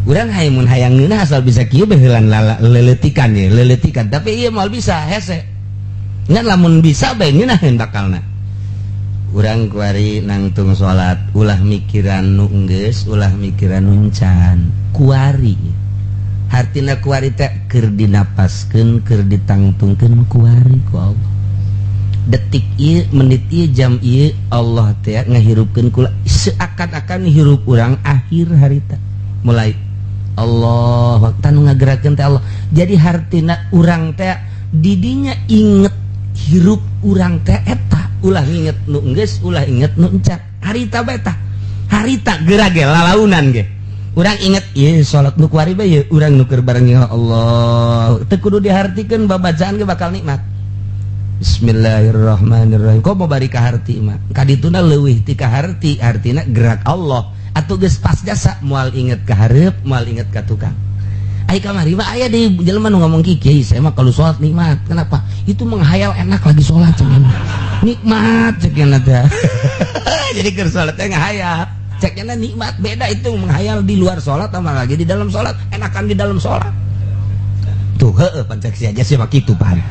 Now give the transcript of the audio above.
Urang hayang, mun hayang ngeunah asal bisa kieu bae, leletikan ya, leletikan. Tapi ieu moal bisa, hese. Ngan lamun bisa bae ngeunaheun bakalna. Urang kuari nangtung salat, ulah mikiran nu geus, ulah mikiran nu encan. Kuari. Hartina kuari teh keur dinapaskeun, keur ditangtungkeun kuari ku Allah. Detik ieu, menit ieu, jam ieu, Allah teh ngahirupkeun kula seakan-akan hirup urang akhir harita. Mulai Allah tanu ngagerakeun teh Allah. Jadi hartina urang teh didinya inget hirup urang teh eta, ulah inget nu geus, ulah inget nu encan. Harita bae tah. Harita geura ge lalaunan ge. Urang inget ieu salat nu kuari bae ye, urang nu keur bareng ya Allah. Teu kudu dihartikeun, babacaan ge bakal nikmat. Bismillahirrahmanirrahim. Kok mau bari ka harti mah? Kadituna leuwih ti ka harti, hartina gerak Allah. Atuh geus pas jasa moal inget ka hareup, moal inget ka tukang. Ai kamari mah aya di jelema nu ngomong, "Kiai, saya mah kalau sholat nikmat." Kenapa? Itu menghayal enak lagi sholat cenah. Nikmat cenah teh. Jadi keur sholat teh ngahayal. Ceknya nikmat, beda itu menghayal di luar sholat sama lagi di dalam sholat, enakan di dalam sholat. Tuh, heeh, pancak aja sih mah kitu pan.